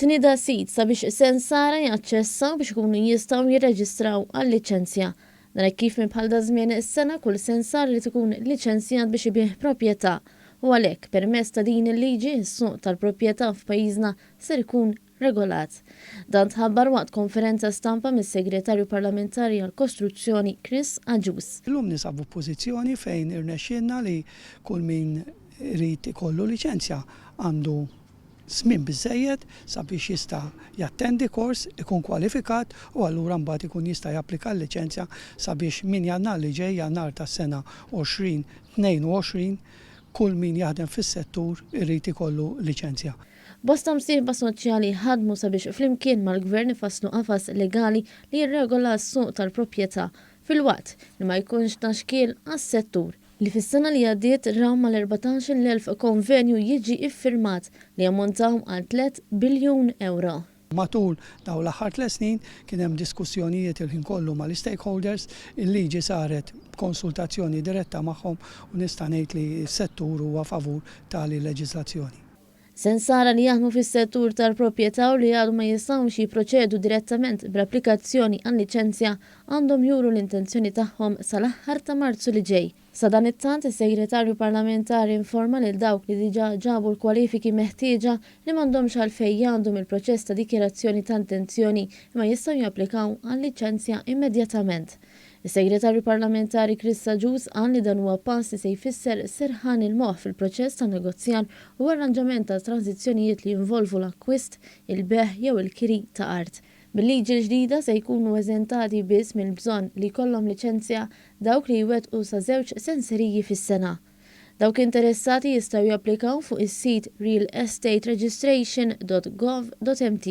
Tnieda sit sabiex sensara jaċċessaw biex ikunu jistgħu jirreġistraw għal-liċenzja. Dan hekk kif minn bħal daż-żmien is-sena kull sensar irid ikun liċenzjat biex ibigħ proprjetà u għalhekk permezz ta' din il-liġi s-suq tal-proprjetà f'pajjiżna ser ikun regolat. Dan tħabbar waqt konferenza stampa mis-Segretarju Parlamentari għall-Kostruzzjoni Chris Agius. Illum ninsabu f'pożizzjoni fejn irnexxielna li kull min irid ikollu liċenzja għandu żmien biżżejjed sabiex jista' jattendi kors, ikun kwalifikat u allura mbagħad ikun jista' japplika l-liċenzja sabiex minn Jannar li ġej, Jannar tas-sena 2022, kull min jaħdem fis-settur irid ikollu liċenzja. Bosta msieħba soċjali ħadmu sabiex flimkien mal-Gvern ifasslu qafas legali li jirregola s-suq tal-proprjetà filwaqt li ma jkunx ta' xkiel għas-settur. Li fis-sena li għaddiet raw mal-14,000 konvenju jiġi iffirmat li jammontaw għal 3 biljun ewro. Matul dawn l-aħħar tlett snin kien hemm diskussjonijiet il-ħin kollu mal-istakeholders, il-liġi saret b'konsultazzjoni diretta magħhom u nista' ngħid li s-settur huwa favur tali leġiżlazzjoni. Sensara li jaħdmu fis-settur tal-proprjetà u li għadu ma jistgħux jipproċedu direttament bl-applikazzjoni għal-liċenzja għandhom juru l-intenzjoni tagħhom sal-aħħar ta' Marzu li ġej. Sadanittant, is-Segretarju Parlamentari informa lil dawk li diġà ġabu l-kwalifiki meħtieġa li m'għandhomx għalfejn jgħaddu mill-proċess ta' dikjarazzjoni ta' intenzjoni imma jistgħu japplikaw għal-liċenzja immedjatament. Is-Segretarju Parlamentari Chris Agius qal li dan huwa pass li se jfisser serħan il-moħħ fil-proċess ta' negozjar u arranġament ta' tranżizzjonijiet li jinvolvu l-akkwist, il-bejgħ jew il-kiri ta' art. Bil-liġi l-ġdida se jkunu eżentati biss mill-bżonn li jkollhom liċenzja dawk li jwettqu sa żewġ senseriji fis-sena. Dawk interessati jistgħu japplikaw fuq is-sit realestateregistration.gov.mt.